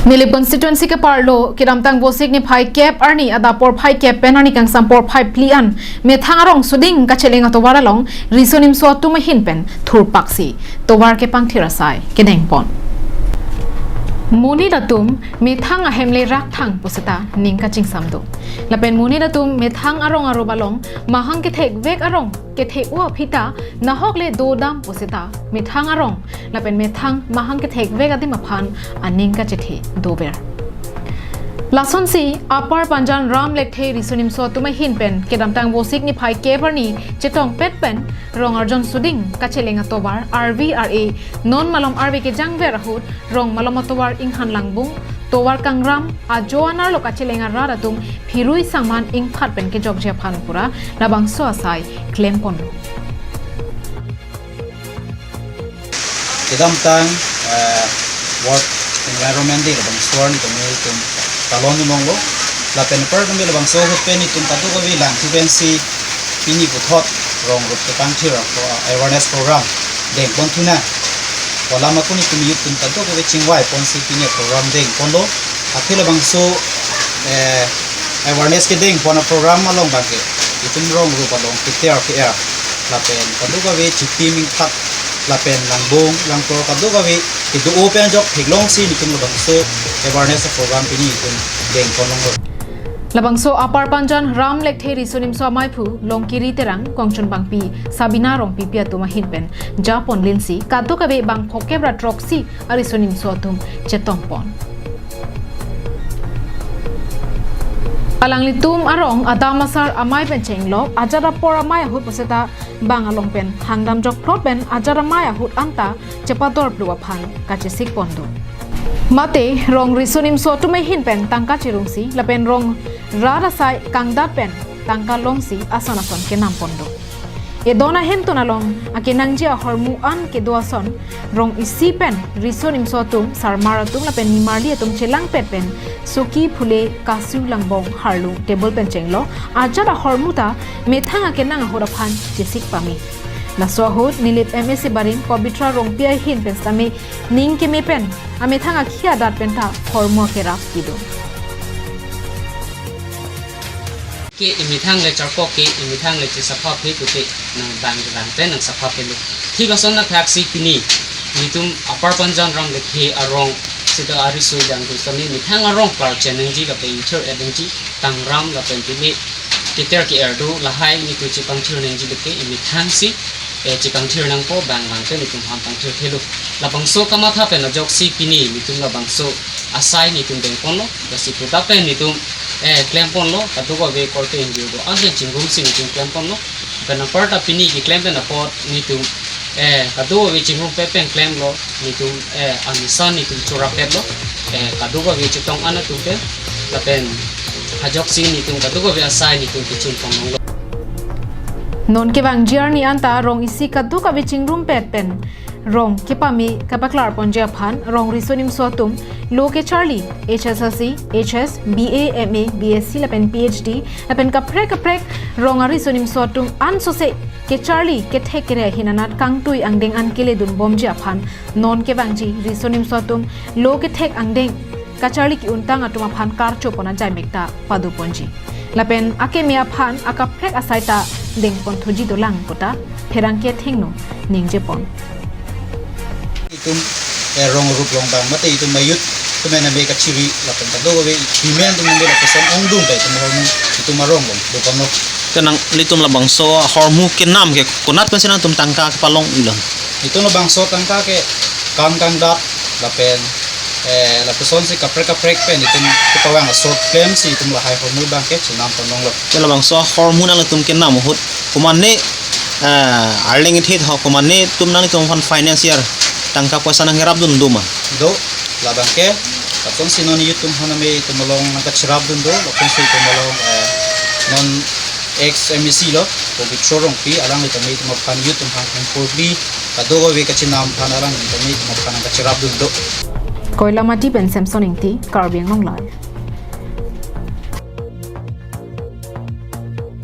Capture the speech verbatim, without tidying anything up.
Nilip constituency keparlo kedamtang Vosik niphai kep arni adap porphai kep pen arni kangsam porphai phli an methang arong suding kacheleng atovar along riso nimso atum ahin pen thurpaksi tovar kepangthir asai kedengpon. Monit atum methang ahem le rakthang pusita ning kachingsam do. Lapen monit atum methang arong arup along mahang kethekvek arong kethe-o aphi ta nahok le dodam pusita methang arong lapen methang mahang kethekvek adim aphan aning kachethe dover. Lasonsi Upper Panjan Ram Lekthe riso nimso atum ahin pen kedamtang Vosik niphai kep arni chetongpet pen rong arjon suding kacheleng atovar arve ar-e non malom arve kejangver ahut rong malom atovar inghan langbung tovar kangram ajo anerlo kacheleng arat atum phirui sangman ingphat pen kejokji aphan pura labangso asai klempon. Kedamtang eh, World Environment Day labangso arni kami itum talon nunong lo. Lapen apar kami labangso ahut pen itum kadokave lang tipensi pini puthot rong rup kepangthir awareness program dengpon thunang. Kolam akun itum youth atum kadokave chingvai ponsi pini program dengpon lo. Aphi labangso eh, awareness kedengpon program along bangke itum rong rup along keter ke-er lapen kadokave chitim ingthak lapen langbung langtor kadokave kedo-o pen ajok theklongsi nitum labangso awareness program pini itum dengpon longlo. Labangso Upper Panjan Ram Lekthe riso nimso amaiphu Longkiri Terang, Kongchun Bangpi, Sabina Rongpipi atum ahin pen japon linsi kadokave bang phokep ra throksi ariso nimso atum chetongpon. Alanglitum arong adam asar amei pen chenglok ajat apor amei ahut pusita bang along pen hangdam jokplot pen ajat amei ahut anta chepador plu aphan kachesikpon do. Mate rong riso nimso atum ahin pen tangka cherungsi lapen rong rat asai kangdat pen tangka longsi ason ason kenampon do. Edon ahemtun along akenangji ahormu an kedo ason rong isi pen riso nimso atum sarmar atum lapen nimarli atum chelangpet pen soki phule kasu langbong harlung table pen chenglo ajat ahormu ta methang akenang ahut aphan chesik pame. Laso ahut Nilip M A C barim Pabitra Rongpi ahin pen sitame ning keme pen amethang akhi adat pen ta hormu akerap kedo. Ke imethang le charpo ke imethang le chesapha phe kute nang bang bang pen nang sapha phe lo. Thik ason na thak si pini nitum Upper Panjan Ram Lekthe arong sida ari sui dang tu sami methang arong par chenengji lapen inthir edengji tangram lapen pini keter ke-er do lahai nitum chepangthir nengji leke imethang si eh, chepangthir nangpo bang bang pen nitum ham pangthir thelo. Labangso kamatha pen ajoksi pini nitum labangso asai nitum dengponlo, lasi puta pen nitum eh, klemponlo, kadokave korte ingjir do, anke chingrumsi nitum klemponlo. Pen aparta pini keklem pen apot nitum eh, kadokave chingrumpet pen klemlo, nitum eh, amisan nitum chorapetlo, eh, kadokave chetong an atum pen, lapen ajoksi nitum kadokave asai nitum kechun ponlonglo. Non kevangji arni anta rong isi kadokave chingrumpet pen rong kepame kapaklarponji aphan rong riso nimso atum lo kecharli H S L C, H S, B A, M A, B S C lapen P H D lapen kaprek kaprek rong ariso nimso atum ansose kecharli kethek kere ahin anat kangtui angdeng an keledunbomji aphan non kevangji riso nimso atum lo kethek angdeng kacharli ki-untang atum aphan karchopon ajai mekta paduponji. Lapen akeme aphan akaprek asai ta dengpon thuji dolang puta pherangke thengno ningjepon. Itum eh, rong rup rong bang mate itum mayut tum ena me kachiri lapen kadokave pimen tum me lapuson ongdung pai tum hormu itum arong rong do pamno. Kanang litum labangso hormu kenam ke konat pensi nangtum tangka kepalong ilang. Itum labangso tangka ke kam kangdat lapen eh, lapuson si kaprek kaprek pen itum kepawang asor klemsi itum lahai hormu bang ke chenam ponlonglo. Ke labangso hormu nangtum kenam ahut komane eh, arleng ithit ho komane tum nangtum aphan financier tangka poisa nangkerapdun do ma? Do, labang ke lapuson si non youth atum aphan ame itum along nangkacherapdun do, lapuson si itum along eh, non ex M A C lo, Pabitra Rongpi, alanglitum ame itum aphan youth atum aphan hempurbi kadokave kachinam aphan alanglitum ame itum aphan nangkacherapdun do. Koilamati pen Samson Ingti, Karbi Anglong Live.